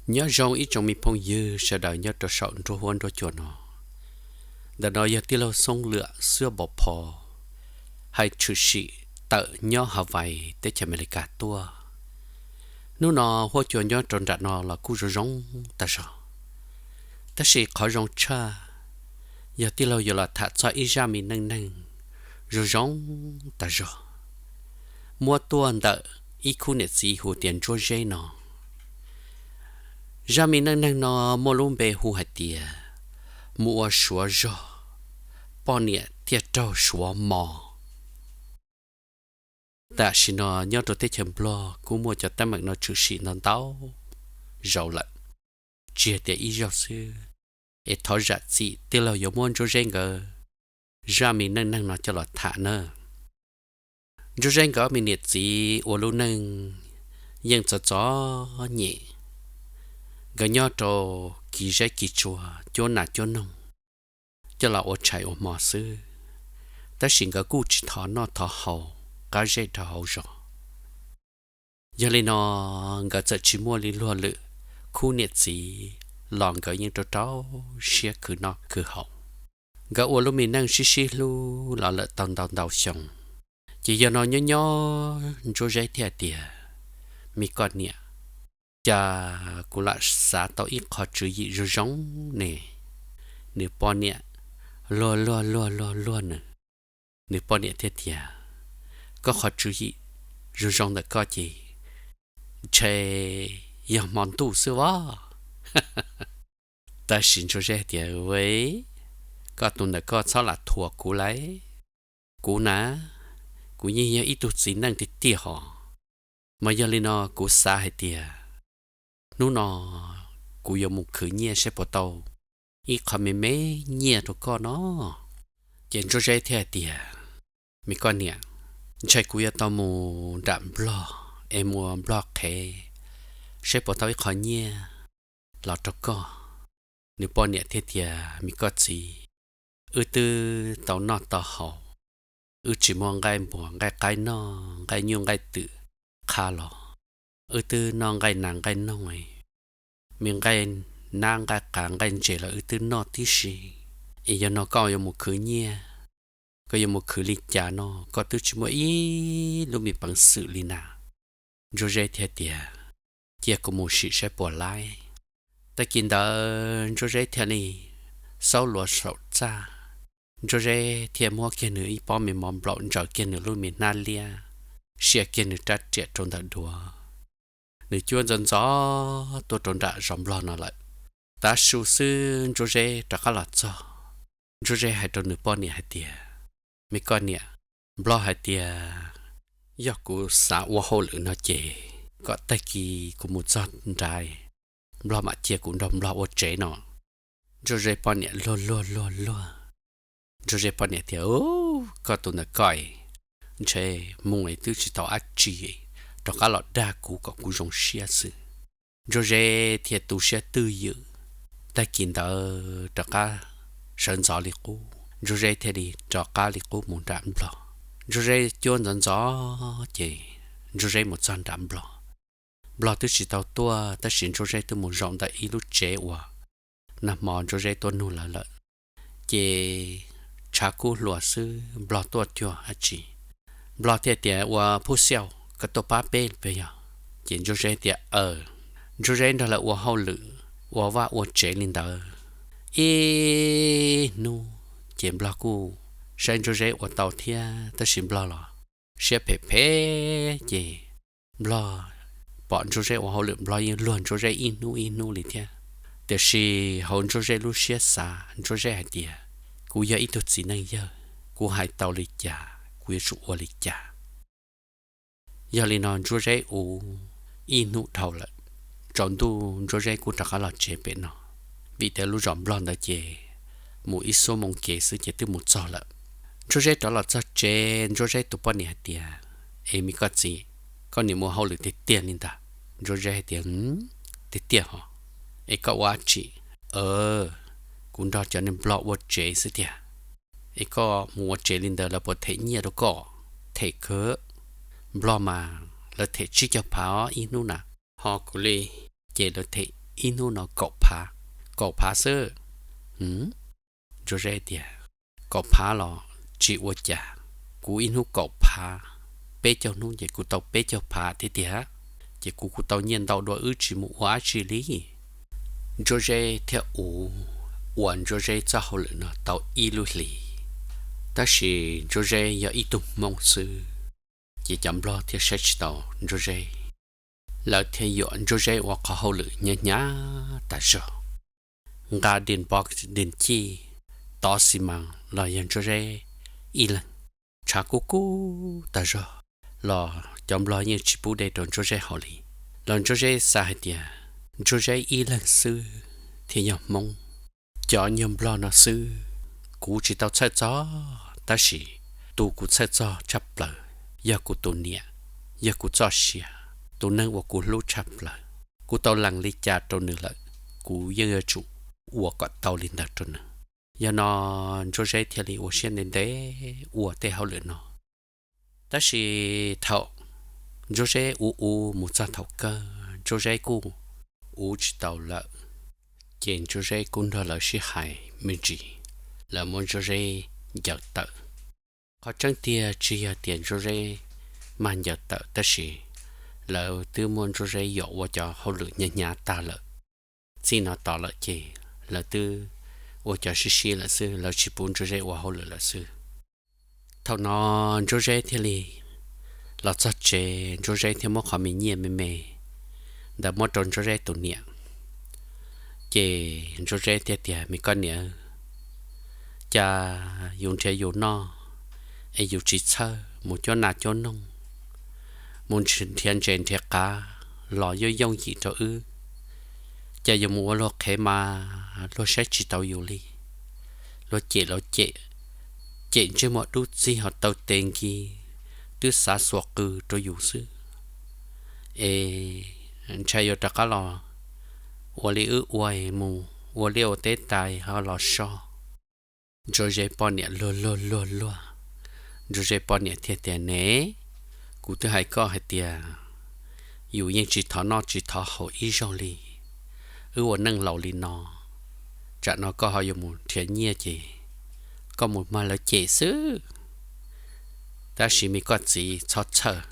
Nyob zoo ib tsoom me phooj ywg sawv daws nyob rau saum nruab huab nruab cua no. Ntawm no yog tij laug Xoob Lwam Xuab Npos Pho hais tshwm sim tawm nyob Hawaii teb chaws Amelikas tuaj. Hnub no huab cua nyob rau nram no los kuj zoo zoo tag zog, tab sis qhov zoo tshaj yog tij laug yuav los tham txog ib zaj me neej neeg zoo zoo tag zog, muab tuaj ntawm ib khub niam txiv hu tias Ntsuab Zeb no. Zaj me neej neeg no muaj lub npe hu hais tias mus ua Suav zog, poj niam thiaj raug Suav mos. Tam sim no nyob rau teb chaws Nplog kuj muaj cov teeb meem no tshwm sim ntau ntau zaus lawm, tsis hais tias ib zaug xwb. Es thov zam txim, tij laug yuav muab Ntsuab Zeb nkawd zaj me neej neeg no coj los tham nawb. Ntsuab Zeb nkawd ob me niam txiv ua lub neej yeej txom txom nyem. Nkawd nyob rau kis zeb kis tsua, cuab nas cuab noog, coj los ua tshais ua hmo xwb, tab sis nkawd kuj tsis thov noj thov haus qab zej rau hauv zos. Yog li no nkawd txawm tsis muaj li luag lwm khub niam txiv los nkawd yeej rau rau siab khwv noj khwv haus. Nkawd ua lub me neej sib sib hlub los lawm tau ntau ntau xyoo, ces yog no nyob nyob Ntsuab Zeb thiaj tias, me koj niam, cas kuv lam xav tau ib qho tswv yim zoo zoo ne. Nws poj niam luag luag luag luag luag nws, nws poj niam thiaj tias, koj qhov tswv yim zoo zoo ntawm koj ces ntshe yog hmo ntuj xwb os. Tab sis Ntsuab Zeb tias, koj tus ntawm koj txhob lam thuam kuv lauj. Kuv na, kuv yeej yog ib tug txiv neej tiag tiag hos, mas yog li no kuv xav hais tias hnub no kuv yuav mus khwv nyiaj saib puas tau ib qho me me nyiaj rau koj no. Ces Ntsuab Zeb thiaj hais tias, me koj niam, ntshe kuv yuav tau mus nram Nplog es mus ua Nplog qhev saib puas tau ib qho nyiaj los rau koj. Nws poj niam thiaj tias, me koj txiv, wb twb tau noj tau haus, wb tsis muaj nqaij npua nqaij qaib noj, nqaij nyuj nqaij twm qha los, wb twb noj nqaij nas nqaij noog, me nqaij nab nqaij qav nqaij ntses los wb twb noj tib si. Es yog no koj yuav mus khwv nyiaj, koj yuav mus khwv li cas no koj twb tsis muaj ib lub me peev xwm li na. Ntsuab Zeb thiaj tias, cia kuv mus sim saib puas laib. Tag kis ntawd Ntsuab Zeb thiaj li xaub luas saum txaj. Ntsuab Zeb thiaj muab kiag nws ib pob me mov nplaum ntsaws kiag nws lub me hnab liab, sia kiag nws rab riam rau ntawm duav. Nws cuab ntxov ntxov tuaj rau nram zos Nplog no lawm. Tav su xwb Ntsuab Zeb rov qab los txog. Ntsuab Zeb hais rau nws poj niam hais tias, me koj niam, Nplog hais tias yog kuv xav ua hauj lwm no ces kom tag kis kuv mus txog nrad, Nplog mam cia kuv nrog Nplog ua tsev no. Ntsuab Zeb poj niam luag luag luag luag. Ntsuab Zeb poj niam tias, koj tus ntawm koj ntshe mus twb tsis tau dab tsi, rov qab los dag kuv kom kuv zoo siab xwb. Ntsuab Zeb thiaj tu siab twj ywm. Tag kis ntawd rov qab sawv ntxov li qub, Ntsuab Zeb thiaj li rov qab li qub mus nram Nplog. Ntsuab Zeb cuab ntxov ntxov ces Ntsuab Zeb mus txog nram Nplog. Nplog twb tsis tau tuaj tab sis Ntsuab Zeb twb mus zaum ntawm ib lub tsev uas nag hmo Ntsuab Zeb tuaj nug lawv lawm. Ces tshav kub hluas xwb Nplog tuaj cuag dab tsi. Nplog thiaj tias, ua Phuj Xiauj, koj tuaj pab peb puas yog? Ces Ntsuab Zeb tias, aw. Ntsuab Zeb nrog lawv ua hauj lwm ua vaj ua tsev li ntawd ib hnub ces Nplog kuj saib Ntsuab Zeb ua tau thiab tab sis Nplog los siab phem phem ces Nplog pom Ntsuab Zeb ua hauj lwm Nplog yeej luag Ntsuab Zeb ib hnub ib hnub li thiab. Tiam sis hauv Ntsuab Zeb lub siab xav Ntsuab Zeb hais tias, kuv yog ib tug txiv neej yawg, kuv hais tau li cas kuv yuav tsum ua li cas. Yog li no Ntsuab Zeb ua ib hnub dhau lawm, tsaus ntuj Ntsuab Zeb kuj rov qab los tsev pem no, vim tias lub zos Nplog ntawd ces mus ib xuab moos kev xwb ces twb mus txog lawm. Ntsuab Zeb rov los txog tsev Ntsuab Zeb tus poj niam hais tias, es me koj txiv, koj niam mus hauj lwm tiag tiag li ntag? Ntsuab Zeb hais tias, tiag tiag hos. Es koj ua dab tsi? Kuv nrog cov neeg Nplog ua tsev xwb tiag. Es koj mus ua tsev li ntawd lawv puas them nyiaj rau koj? Them kawg. Nplog mas lawv them tsib caug phav ib hnub na, ho kuv li ces lawv them ib hnub no kaum phav, kaum phav xwb. Ntsuag Zeb tias, kaum phav los tsis ua cas, kuv ib hnub kaum phav, peb caug hnub ces kuv tau peb caug phav thiab tiag, ces kuv kuj tau nyiaj ntau dua wb tsis mus ua dab tsi li. Ntsuag Zeb thiab Uv ua Ntsuag Zeb txoj hauj lwm no tau ib lub hlis, tab sis Ntsuag Zeb yog ib tug Hmoob xwb, ces cov Nplog thiaj saib tsis taus Ntsuag Zeb. Lawv thiaj yuam Ntsuag Zeb ua qhov hauj lwm hnyav hnyav tas zog, nqa din pov din cij, tov xi mas los yog Ntsuag Zeb ib leeg, tshav kub kub tas zog los cov Nplog yeej tsis pub dej rau Ntsuag Zeb haus li. Los Ntsuag Zeb xav hais tias Ntsuag Zeb ib leeg xwb thiaj yog Hmoob, cov nyuag Nplog no xwb kuv tsis tau txhawj txog, tab sis tus kuv txhawj txog tshaj plaws yog kuv tus niam, yog kuv txoj sia, tus neeg uas kuv hlub tshaj plaws. Kuv tau lees li cas rau nws lawm, kuv yeej yuav tsum ua kom tau li ntawd rau nws. Yog no Ntsuag Zeb thiaj li ua siab ntev ntev ua tej hauj lwm no. Tab sis thaum Ntsuag Zeb uv uv mus txog thaum kawg Ntsuag Zeb kuj uv tsis tau lawm, ces Ntsuag Zeb kuj nrog lawv sib hais me ntsis, lawv muab Ntsuag Zeb ncaws tawm. Qhov tseeb tiag tsis yog tias Ntsuag Zeb mag ncaws tawm, tab sis lawv twb muab Ntsuag Zeb yuam ua cov hauj lwm hnyav hnyav tag lawm. Txij no tod lawm ces lawv twb ua cov sib sib lawm xwb, lawv tsis pub Ntsuag Zeb ua hauj lwm lawm xwb. Thaum no Ntsuag Zeb thiaj li los txog tsev, Ntsuag Zeb thiaj muab qhov me nyiaj me me ntawd muab rau Ntsuag Zeb tus niam. Ces Ntsuag Zeb thiaj tias, me koj niam, cas yus nrhiav yus noj es yus tsis txhawj mus cuab nas cuab noog, mus nrhiav ntses nrhiav qav los yooj yooj yim rau wb, cas yus mus ua luag qhev mas luag saib tsis taus yus li. Luag cem los cem, cem ntsej muag dub txig ho taw tes nkis, twb xav xuas qws rau yus xwb. Es ntshai yuav rov qab los ua li wb ua, mus ua liaj ua teb tas ho los so. Ntsuag Zeb poj niam luag luag luag luag. Ntsuag Zeb poj niam thiaj tias, ne, kuv twb hais koj hais tias yus yeej tsis thov noj tsis thov haus ib zaug li. Wb ua neej laus li no, tsam no koj ho yuav mus nrhiav nyiaj ces koj mus mag lawv cem xwb. Tab sis me koj txiv txhob txhawj,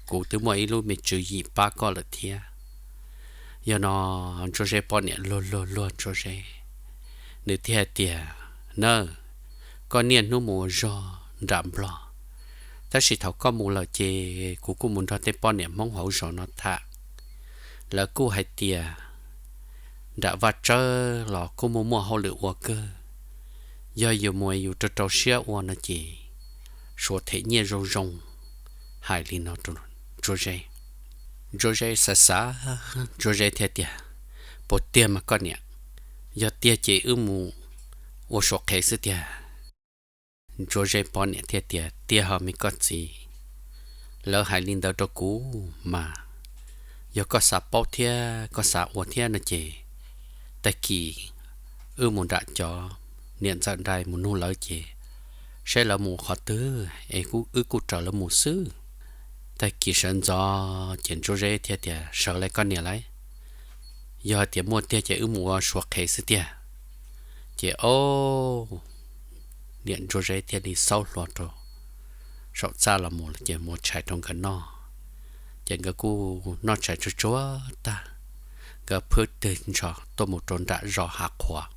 kuv twb muaj ib lub me tswv yim pab koj lawm thiab. Yog no Ntsuag Zeb poj niam luag luag luag Ntsuag Zeb, nws thiaj hais tias, na, koj niaj hnub mus ua zog nram Nplog, tab sis thaum koj mus lawm ces kuv kuj mus nrog tej poj niam Hmoob hauv zos no tham. Lawv kuj hais tias nram Vaj Tsawb los kuj muaj muaj hauj lwm ua kawg, yog yus mus yus rau rau siab ua no ces suav them nyiaj zoo zoo. Hais li no rau Ntsuag Zeb. Ntsuag Zeb xav xav, Ntsuag Zeb thiaj tias, puas tiag mas koj niam? Yog tiag ces wb mus ua suav qhev xwb tiag. Ntsuag Zeb poj niam thiaj tias, tiag ho me koj txiv, lawv hais li ntawd rau kuv mas, yog koj xav paub thiab koj xav ua thiab no ces tag kis wb mus nram cov niam ntxawm nrai mus nug lawv ces saib lawv mus qhov twg es wb kuj raws lawv mus xwb. Tag kis sawv ntxov ces Ntsuag Zeb thiaj tias, sawv li koj niam lauj, yog hais tias muaj tiag ces wb mus ua suav qhev xwb tiag. Ces o, niam Ntsuag Zeb thiaj li xaub hlua rau saum txaj los mus ces muab tshais rau nkawd noj. Ces nkawd kuj noj tshais tsuag tsuag tag, nkawd phwb twg ntsho tuaj mus rau nram zos Hav Qhuav.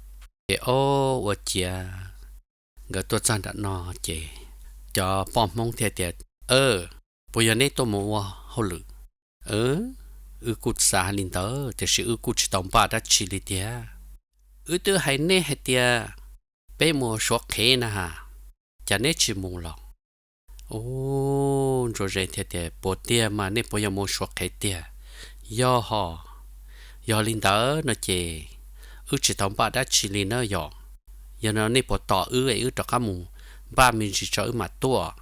Ces o, ua ciav nkawd tuaj txog nram no ces cov poj Hmoob thiaj tias, puas yog neb tuaj mus ua hauj lwm? Wb kuj xav hais li ntawd tiam sis wb kuj tsis tau npaj dab tsi li tiag. Wb twb hais neb hais tias peb mus suav qhev na has, cas neb tsis mus los? Ub, Ntsuag Zeb thiaj tias, puas tiag mas nej puas yog mus suav qhev tiag? Yog ho, yog li ntawd no ces wb tsis tau npaj dab tsi li na yom. Yog no nej puas tos wb es wb rov qab mus npaj me ntsis tso wb mam tuaj?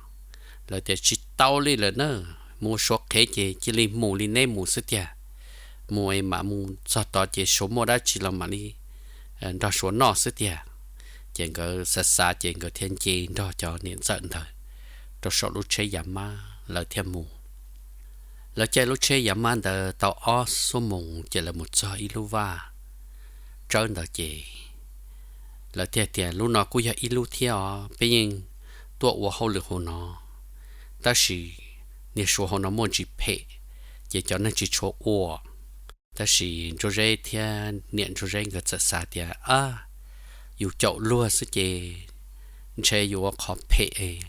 Lawv tias, tsis tau li lawm na, mus suav qhev ces cia li mus li neb mus xwb tiag. Mus es mam mus txog tod ces suav muaj dab tsi los mam li nrog suav noj xwb tiag. Ces nkawd xav xav ces nkawd thiaj nce nrog cov niam ntxawm ntawd rau saum lub tsheb yav mab lawv thiaj mus. Lawv caij lub tsheb yav mab ntawd tau ob xuab moos ces lawv mus txog ib lub vaj. tsawb ntawd ces lawv thiaj tias, lub no kuj yog ib lub thiab os, peb yeej tuaj ua hauj lwm hauv no, tab sis niag Suav hauv no muaj ntsis phem, ces cov neeg tsis tshua ua. Tab sis Ntsuab Zeb thiab niam Ntsuab Zeb nkawd txawm xav tias, a, yus caum luag xwb ces ntshe yus ua qhov phem,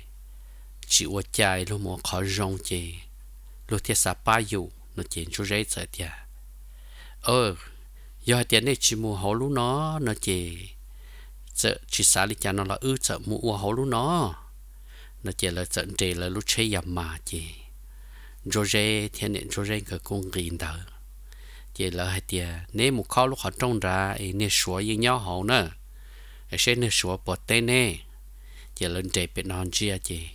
tsis ua cas, luag mus ua qhov zoo ces luag thiaj xav pab yus no ces Ntsuab Zeb txawm tias, yog hais tias nej tsis mus hauv lub no no ces txawm tsis xav li cas no los wb txawm mus ua hauv lub no no ces lawv txawm nres lawv lub tsheb Yas Mas ces Ntsuab Zeb thiab niam Ntsuab Zeb nkawd kuj nqis ntawd. Ces lawv hais tias, neb mus khob lub qhov rooj nrad es niag Suav yeej nyob hauv na, es seb niag Suav puas teb neb. Ces lawv nres pem no ntsia ces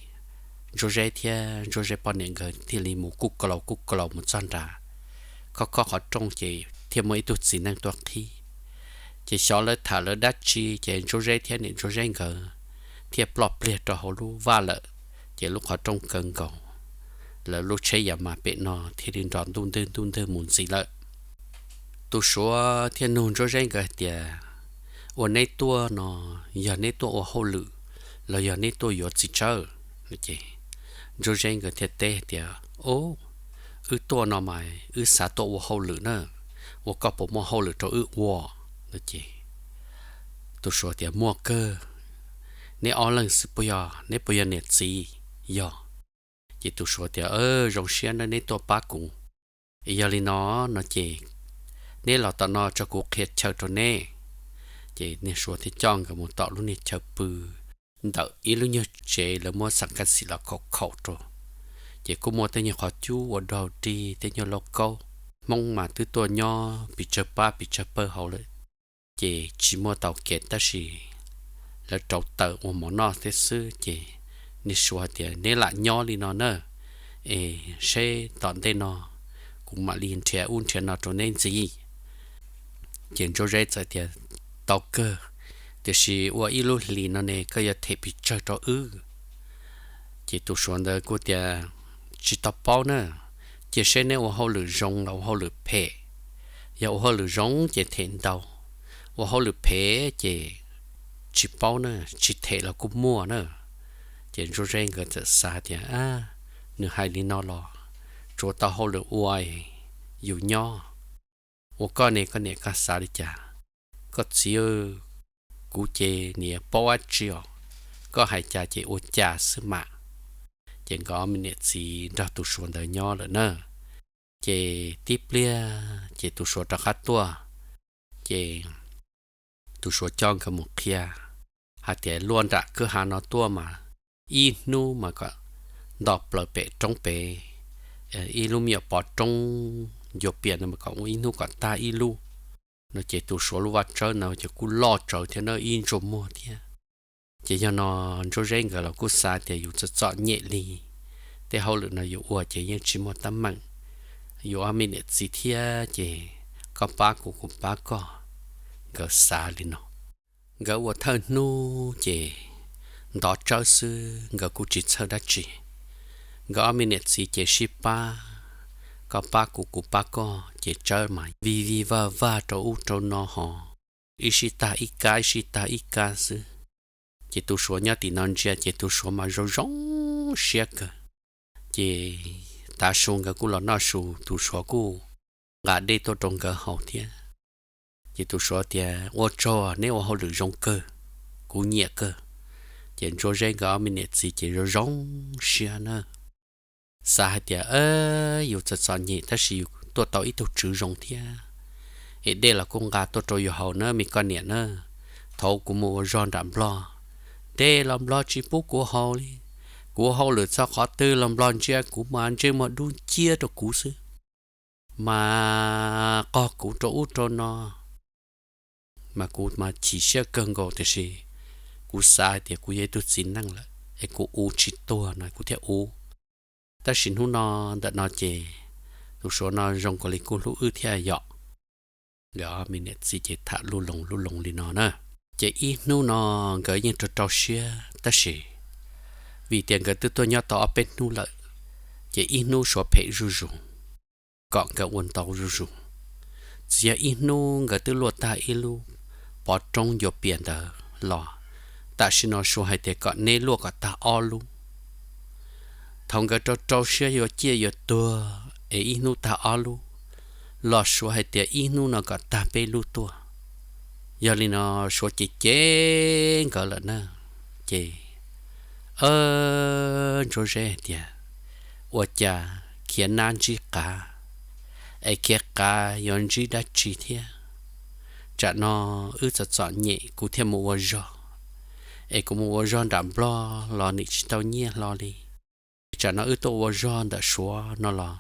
Ntsuab Zeb thiab Ntsuab Zeb poj niam nkawd thiaj li mus kuj kaus kuj kaus mus txog nrad, khob khob qhov rooj ces thiaj muaj ib tug txiv neej tuaj qhib. Ces xyov lawv tham lawv dab tsi ces Ntsuab Zeb thiab niam Ntsuab Zeb nkawd thiaj ploj pliag rau hauv lub vaj lawm, ces lub qhov rooj kaw nkaus, lawv lub tsheb Yas Mas pem no thiaj li nrov ntuj ntwg ntuj ntwg mus ntxiv lawm. Tus Suav thiaj nug Ntsuab Zeb nkawd hais tias, ua neb tuaj no yog neb tuaj ua hauj lwm los yog neb tuaj yuav txiv tsawb? Ces Ntsuab Zeb nkawd thiaj teb hais tias, o, wb tuaj no mas wb xav tuaj ua hauj lwm na, ua koj puas muaj hauj lwm rau wb ua no ces tus Suav tias, muaj kawg, neb ob leeg xwb puas yog, neb puas yog niam txiv? Yog. Ces tus Suav tias, zoo siab na neb tuaj pab kuv. Es yog li no no ces neb los tom no tso kuv qhia chaw rau neb. Ces niag Suav thiaj coj nkawd mus tom lub niag chaw pw ntawm ib lub nyuag tsev lawv muab xas kas xim los khaum khaum rau. Ces kuj muaj tej nyuag qhov cub ua dog dig, tej nyuag lauj kaub. Hmoob mas twb tuaj nyob pes tsawg pab pes tsawg pawg hauv lawm, ces tsis muaj tau kev tab sis lawv rauv taws ua mov noj thiab xwb. Ces niag Suav hais tias, neb lam nyob li no na, es seb tom ntej no kuv mam li nrhiav ub nrhiav no rau neb ntxiv. Ces Ntsuab Zeb txawm tias, tau kawg, tiam sis ua ib lub hlis no ne koj yuav them pes tsawg rau wb? Ces tus Suav ntawd kuj tias, tsis tau paub na, cia seb neb ua hauj lwm zoo los ua hauj lwm phem. Yog ua hauj lwm zoo ces them ntau, ua hauj lwm phem ces tsis paub na, tsis them los kuj muaj na. Ces Ntsuab Zeb nkawd txawm xav tias, nws hais li no los tsuav tau hauj lwm ua, yus nyob. Ua koj ne koj niam koj xav li cas? Koj txiv, kuv ces niam paub dab tsi os, koj hais cas ces ua cas xwb mas. Ces nkawd ob me niam txiv nrog tus Suav ntawd nyob lawm na. Ces tib pliag ces tus Suav rov qab tuaj, ces tus Suav coj nkawd mus qhia hais tias, luaj nram kwj ha no tuaj mas ib hnub mas kom nto plaws pem roob pem, ib lub me nyuam pov roob ncua pias no mas kom ua ib hnub kom tag ib lub no. Ces tus Suav lub vaj tsawb no ces kuj loj tsawv thiab na, ib ntsuas muag thiab. Ces yog no Ntsuab Zeb nkawd los kuj xav tias yus txom txom nyem li, tej hauj lwm no yus ua ces yeej tsis muaj teeb meem, yus ob me niam txiv thiab ces koj pab kuv kuv pab koj, nkawd xav li no. Nkawd ua thawj hnub ces ntov tsawb xwb, nkawd kuj tsis txhawj dab tsi. Nkawd ob me niam txiv ces sib pab, koj pab kuv kuv pab koj, ces tsawb mas vij vij vaj vaj rau ub rau no ho, ib sij tag ib kab ib sij tag ib kab xwb. Ces tus Suav nyob tim no ntsia ces tus Suav mas zoo zoo siab kawg. Ces tav su nkawd kuj los noj su, tus Suav kuj nqa dej tuaj rau nkawd haus thiab. Ces tus Suav tias, ua tsaug, neb ua hauj lwm zoo kawg, kuv nyiam kawg. Ces Ntsuab Zeb nkawd ob me niam txiv ces zoo zoo siab na, xav hais tias, yus txom txom nyem tab sis yus tuaj tau ib tug tswv zoo thiab, es dej los kuj nqa tuaj rau yus haus na me koj niam na. Thaum kuv mus ua zog nram Nplog, dej los Nplog tsis pub kuv haus li. Kuv ua hauj lwm txog qhov twg los Nplog ntsia kuv mas ntsej muag dub nciab rau kuv xwb, mas qog kuv rau ub rau no, mas kuv mas chim siab kawg nkaus. Tiam sis kuv xav hais tias kuv yog ib tug txiv neej lawm es kuv uv tsis tuag no kuv thiaj uv. Tab sis hnub no ntawm no ces tus Suav no zoo nkaus li kuj hlub wb thiab yom. Nkawd ob me niam txiv ces tham lub loo lub loo li no na. Ces ib hnub no nkawd yeej rau rau siab tab sis vim tias nkawd twb tuaj nyob tau ob peb hnub lawm, ces ib hnub Suav phem zuj zus kom nkawd ua ntau zuj zus. Txawm yog ib hnub nkawd twb luaj tag ib lub pov roob ncua pias ntawd los. Tam sim no Suav hais tias kom neb luaj kom tag ob lub. Thaum nkawd rau rau siab yuav ciaj yuav tuag es ib hnub tag ob lub, los Suav hais tias ib hnub no kom tag peb lub tuaj. Yog li no Suav ces cem nkawd lawm na. Ces Ntsuab Zeb hais tias, ua cas khiav nab ntsib qav, es khiav qav yuav ntsib dab tsi thiab? Tsam no wb txom txom nyem kuv thiaj mus ua zog, es kuv mus ua zog nram Nplog los nim tsis tau nyiaj hlo li. Tsam no wb tuaj ua zog ntawm Suav no los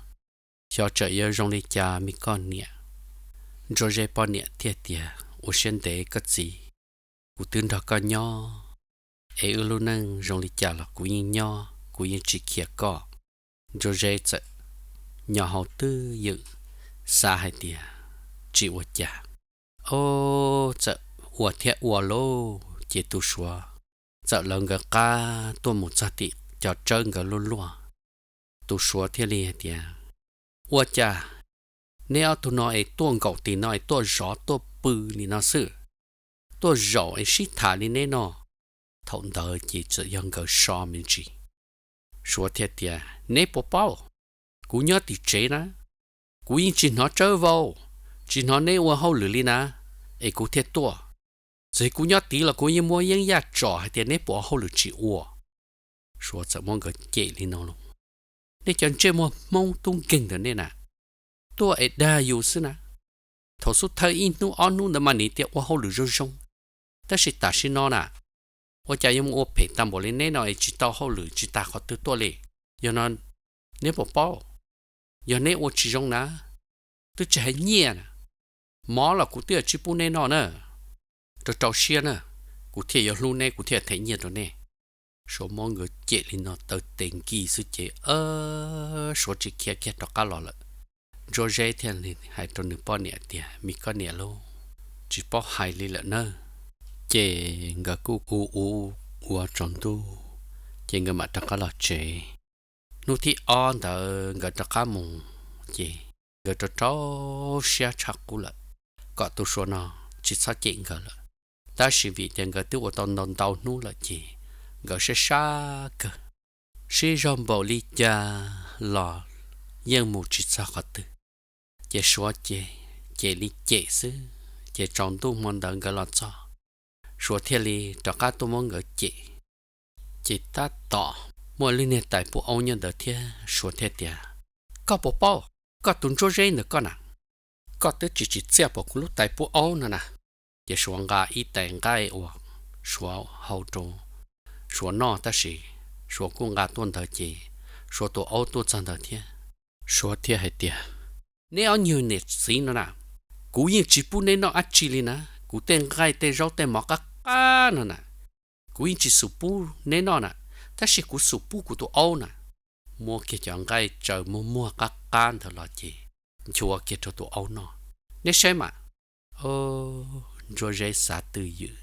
xyov tsam yuav zoo li cas me koj niam. Ntsuab Zeb poj niam thiaj tias, ua siab ntev koj txiv, kuv twb nrog koj nyob, es wb lub neej zoo li cas los kuv yeej nyob, kuv yeej tsis khiav koj. Ntsuab Zeb txawm nyo hau twj ywm, xav hais tias tsis ua cas. Ob, txawm ua thiab ua lauj, ces tus Suav txawm lawv nkawd qab tuaj mus txog tim cov tsawb nkawd luaj luaj. Tus Suav thiaj li hais tias, ua cas neb ob tug no es tuaj nkaum tim no es tuaj zov tuaj pw li no xwb, tuaj zaum es sib tham li neb no? Thaum ntawd ces txawm yog nkawd so me ntsis. Suav thiaj tias, neb puas paub, kuv nyob tim tsev na, kuv yeej tsis hnov tsawb vau, tsis hnov neb ua hauj lwm li na, es kuv thiaj tuaj. Txawm kuv nyob tid los kuv yeej muab yeeb yaj tsom hais tias neb puas ua hauj lwm tsis ua. Suav txawm muab nkawd cem li no los, nej cov ntsej muag Hmoob tub nkeeg ntawm nej na, tuaj es dag yus xwb na. Thaum xub thawj ib hnub ob hnub ntawd mas nim tias ua hauj lwm zoo zoo, tab sis tam sim no na, ua cas yuav mus ua phem tag npaum li neb no es tsis tau hauj lwm tsis tas qhov twg tuaj li. Yog no neb puas paub, yog neb ua tsis zoo na, twb tsis hais nyiaj na, mov los kuv twb tsis pub neb noj na. Rau rau siab na, kuv thiaj yuav hlub neb, kuv thiaj them nyiaj rau neb. Suav muab nkawd cem li no taw tes nkig xwb ces Suav tsis khiav kiag rov qab los lawm. Ntsuab Zeb thiaj li hais rau nws poj niam tias, me koj niam lauj, tsis paub hais li lawm nawb. Ces nkawd kuj ua ua ua tsaus ntuj, ces nkawd mam rov qab los tsev. Hnub thib ob ntawd nkawd rov qab mus, ces nkawd rau rau siab tshaj qub lawm, kom tus Suav no tsis txhob cem nkawd lawm. Tab sis vim tias nkawd twb ua tau ntau ntau hnub lawm ces nkawd sab sab kawg, sib zog npaum li cas los yeej mus tsis txog qhov twg. Ces Suav ces cem li cem xwb, ces tsaus ntuj hmo ntawd nkawd los txog, Suav thiaj li rov qab tuaj muab nkawd cem. Ces tab tom muaj lub niag tais pub aub nyob ntawd thiab, Suav thiaj tias, koj puas paub, koj tus Ntsuab Zeb ntawm koj na, koj twb tsis tsim txiaj pom kuv lub tais pub aub no na. Ces Suav nqa ib tais nqaij uas Suav hau rau Suav noj, tab sis Suav kuj nqa tuaj ntawd ces Suav tus aub tuaj txog ntawd thiab. Suav thiaj hais tias, neb ob nyuag niam txiv no na, kuv yeej tsis pub neb noj dab tsi li na, kuv tej nqaij tej zaub tej mov qab qab no na, kuv yeej tsis xum pub neb noj na, tab sis kuv xum pub kuv tus aub na. Muab kiag cov nqaij tsaws muag muag qab qab ntawd los ces nchuav kiag rau tus aub noj. Neb saib mas. Ntsuab Zeb xav twj ywm,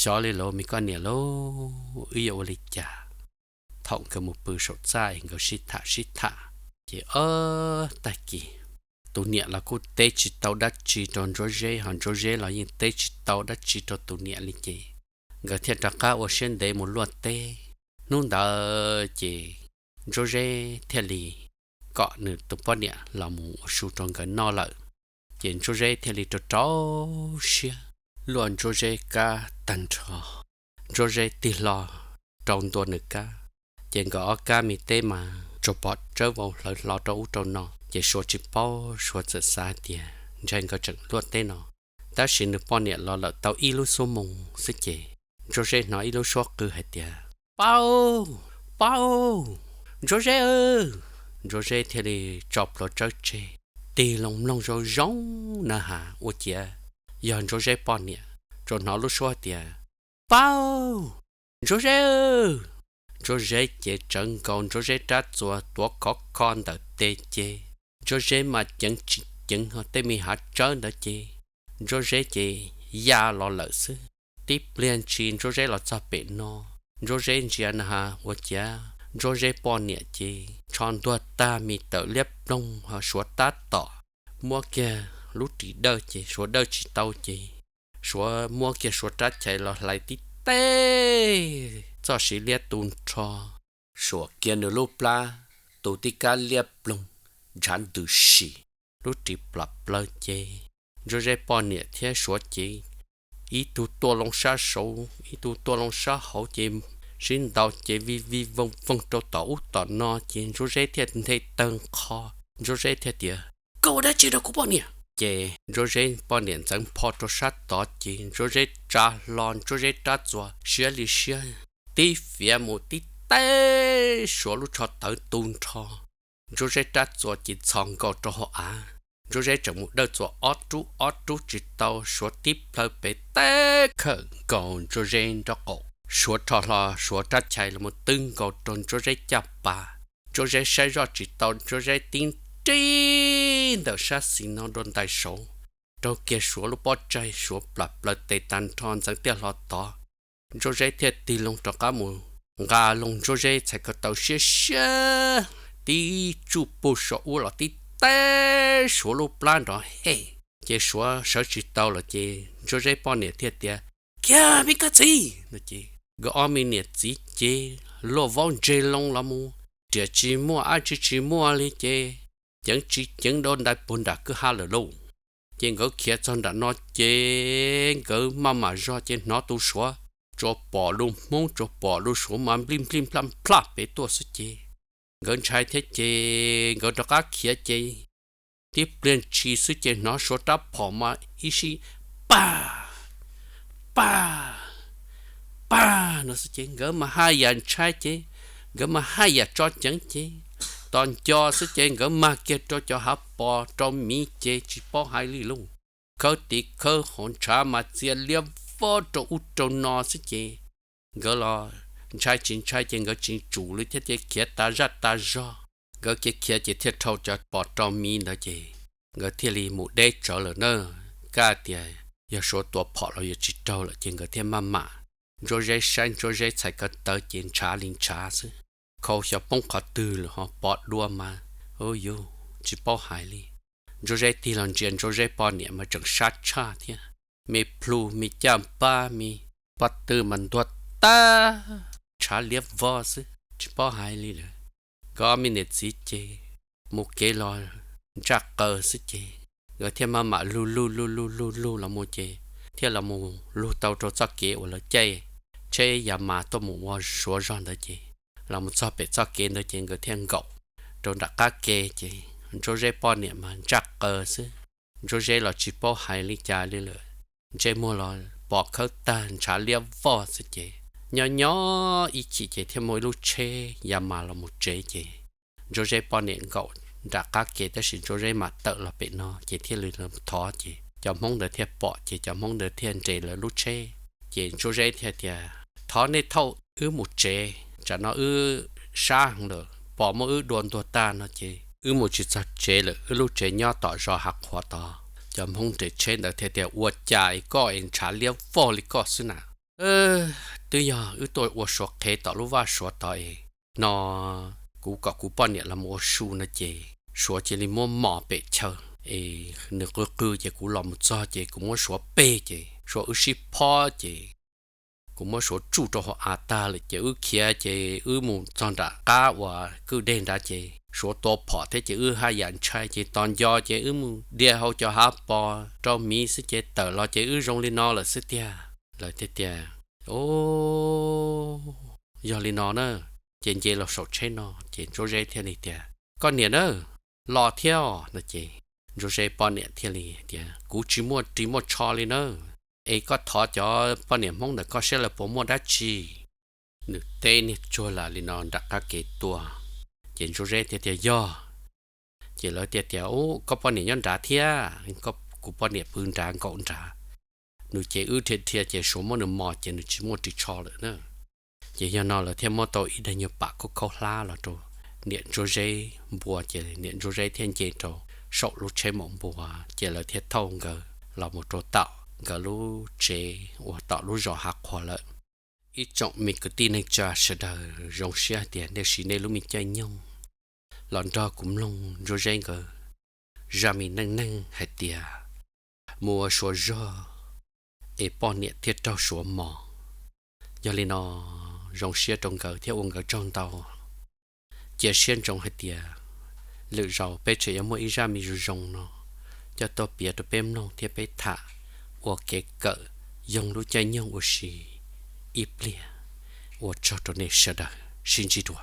xyov li lauj me koj niam lauj, wb yuav ua li cas? Thaum nkawd mus pw saum txaj es nkawd sib tham sib tham, ces ob tag kis tus niam los kuj teb tsis tau dab tsi rau Ntsuab Zeb, ho Ntsuab Zeb los yeej teb tsis tau dab tsi rau tus niam li ces nkawd thiaj rov qab ua siab ntev mus luaj teb. Hnub ntawd ces Ntsuab Zeb thiaj li kom nws tus poj niam los mus ua su rau nkawd noj lawm. Ces Ntsuab Zeb thiaj li rau rau siab luaj Ntsuab Zeb kab tag nrho. Ntsuab Zeb tig hlo rau ntua nws kab, ces nkawd ob kab me teb mas tsuas pom tsawb vau hlawv hlo rau ub rau no, ces Suav tsis paub, Suav txawm xav hais tias ntshe nkawd tseem luaj teb no. Tab sis nws poj niam los lawm tau ib lub xuab moos xwb ces Ntsuab Zeb hnov ib lub suab qw hais tias, Pab, Pab, Ntsuab Zeb! Ntsuab Zeb thiaj li tso plhuav tsawb tseg, tig loo mloog zoo zoo na has ua ciav yog Ntsuab Zeb poj niam, tsuas hnov lub suab tias, Pab, Ntsuab Zeb! Ntsuab Zeb ces tsawv nkaus Ntsuab Zeb rab txuas tuav khov kho ntawm tes ces Ntsuab Zeb mas ceev tsis ceev ho tej me hav tsawb ntawd ces Ntsuab Zeb ces ya los lawm xwb. Tib pliag ntshis Ntsuab Zeb los txog pem no, Ntsuab Zeb ntsia na has ua ciav Ntsuab Zeb poj niam ces ntsho ntuag tag, me tawm liab ploog ho Suav tab tom muab kiag lub ris dawj ces Suav dawj tsis tau ces Suav muab kiag Suav rab chais los hlais tib teg, txoj siv liab tu nrho, suam kiag nws lub plab, tu tib kab liab ploog, ntshav ntws si, lub ris plam plaws ces Ntsuab Zeb poj niam thiab Suav ces ib tug tuaj loo sab saud, ib tug tuaj loo sab hauv ces sib ntaus ces vij vij voog voog rau tom ub tom no ces Ntsuab Zeb thiaj nthe tawg nqho. Ntsuab Zeb thiaj tias, koj ua dab tsi rau kuv poj niam? Ces Ntsuab Zeb poj niam ntxeev pho rau sab tod ces Ntsuab Zeb tsa hlo Ntsuab Zeb rab txuas siab li siab, tib fiav mus tib teg, Suav lub tsho tawv tu nrho. Ntsuab Zeb rab txuas ces txhos nkaus rau hauv av. Ntsuab Zeb tseem mus dawj txuas ob rub ob rub tsis tau, Suav tib plhaw pem teb khawm nkaus Ntsuab Zeb nraub qaum. Suav rho hlo Suav rab chais los mus twb nkaus rau Ntsuab Zeb caj pas. Ntsuab Zeb saib zoj tsis tau, Ntsuab Zeb tib nrib ntawm sab xis no dua ntais saud, raug kiag Suav lub pob tsaig, Suav plam plaws tes tag nrho ntxeev tiaj hlo tod. Ntsuab Zeb thiaj tig loo rov qab mus nqa loo Ntsuab Zeb txhais ko taw siab siab, tib tsuj pug saum ub los tib teg Suav lub plab nrov hem. Ces Suav sawv tsis tau lawm ces Ntsuab Zeb poj niam thiaj tias, khiav me koj txiv no ces nkawd ob me niam txiv ces luag vaub ntseg loo los mus, riam tsis muaj dab tsi tsis muaj li ces ceev tsis ceev dua ntais puag nram kwj ha lawm lauj. Ces nkawd khiav txog nram no ces nkawd maj mam zog ces hnov tus Suav tsuas pom lub Hmoob tsuas pom lub Suav mas nplij nplij nplaj nplaj pem tuaj xwb ces nkawd ntshai thiab ces nkawd rov qab khiav ces tib pliag ntshis xwb ces hnov Suav rab phom mas ib sij pag, pag, pag no xwb ces nkawd mas haj yam ntshai ces nkawd mas haj yam tso ceev ces tos nco xwb ces nkawd mag kiag rau cov hav pos rau miv ces tsis paub hais li lauj. Khawb tiv khawb hauv ntshav mas txia liab vog rau ub rau no xwb ces nkawd los ntshai tsis ntshai ces nkawd tsis tsum li thiab ces khiav tas zaj tas zog. Nkawd khiav khiav ces thiaj dhau cov pos rau miv ntawd ces nkawd thiaj li mus deb tsawv lawm na. Kaj tias yog Suav tua phom los yuav tsis raug lawm ces nkawd thiaj maj mam. Ntsuab Zeb saib Ntsuab Zeb txhais ko taw ces ntshav li ntshav xwb, khau xyov poob qhov twg lawm ho pos dua mas, u yus tsis paub hais li. Ntsuab Zeb tig los ntsia Ntsuab Zeb poj niam mas tseem sab tshaj thiab, me plhu me caj npab me pob tw mas ntuag tag, ntshav liab vog xwb tsis paub hais li lawm. Nkawd ob me niam txiv ces mus kev los ntsaj qaws xwb ces nkawd thiaj maj mam lug lug lug lug lug lug los mus ces thiaj los mus lug tau rau txoj kev uas lawv caij tsheb Yas Mas tuaj mus ua Suav zog ntawd ces los mus txog pem txoj kev ntawd ces nkawd thiaj nkaum rau nram qab ke ces Ntsuab Zeb poj niam mas ntsaj qaws xwb. Ntsuab Zeb los tsis paub hais li cas li lawm, ntsej muag los pos khawb tag ntshav liab vog xwb ces nyob nyob ib chim ces thiaj muaj ib lub tsheb Yas Mas los mus tsev ces Ntsuab Zeb poj niam nkaum nram qab ke tab sis Ntsuab Zeb mam tawm los pem no ces thiaj li thov ces cov Hmoob ntawd thiaj pom ces cov Hmoob ntawd thiaj nres lawv lub tsheb. Ces Ntsuab Zeb thiaj tias, thov nej thauj wb mus tsev, tsam no wb sab heev lawm, pos muab wb dua ntuag tag no ces wb mus tsis txog tsev lawm, wb lub tsev nyob tom zos Hav Qhuav tod. Cov Hmoob nres tsheb ntawd thiaj tias, ua cas es koj es ntshav liab vog li koj xwb na? Twb yog wb tuaj ua Suav qhev tom lub vaj Suav tod es no kuv kom kuv poj niam los mus ua su no ces Suav cia li muab mos pem chaw es nws qw qw ces kuv los mus txog ces kuv muab Suav peg ces Suav wb sib phob ces kuv muab Suav tsuj rau hauv av tag lawm ces wb khiav ces wb mus txog nram qab uas kwj deg nrad ces Suav tua phom thiab ces wb haj yam ntshai ces tos nco ces wb mus dhia hauv cov hav pos rau miv xwb ces tawm los ces wb zoo li no lawm xwb tiag. Lawv thiaj tias, o, yog li no na, ces nce los saum tsheb no ces Ntsuab Zeb thiaj li tias, koj niam na, los thiab os no ces Ntsuab Zeb poj niam thiaj li tias, kuv tsis muaj ris muaj tsho li na, es koj thov cov poj niam Hmoob ntawm koj saib lawv puas muaj dab tsi. Nws teb niag tsuag lam li no nram qab kev tuaj. Ces Ntsuab Zeb thiaj tias, yog. Ces lawv thiaj tias, u, koj poj niam nyob nrad thiab, kuv poj niam pw nrad nkaum nrad. Nws ces wb dhia dhia ces Suav muab nws mos ces nws tsis muaj ris tsho lawm na. Ces yog no lawv thiaj muab tau ib daig nyuag pam khaub khaub hlab los rau niam Ntsuab Zeb npua ces niam Ntsuab Zeb thiaj nce rau saum lub tsheb maum npua ces lawv thiaj thauj nkawd los mus rau tom nkawd lub tsev uas tom lub zos Hav Qhuav lawm. Ib tsoom me kwv tij neej tsa sawv daws, zoo siab hais tias nej siv nej lub me caij nyoog los nrog kuv mloog Ntsuab Zeb nkawd zaj me neej neeg hais tias mus ua Suav zog es poj niam thiaj raug suav mos. Yog li no, zoo siab rau nkawd thiab ua nkawd tsaug ntau. Cia siab ntsoov hais tias lwm zaus peb tseem yuav muaj ib zaj me zoo zoo no coj tuaj piav rau peb mloog thiab peb tham ua kev kawm yoog lub caij nyoog ua si ib pliag. Ua tsaug rau nej sawv daws, sib ntsib dua.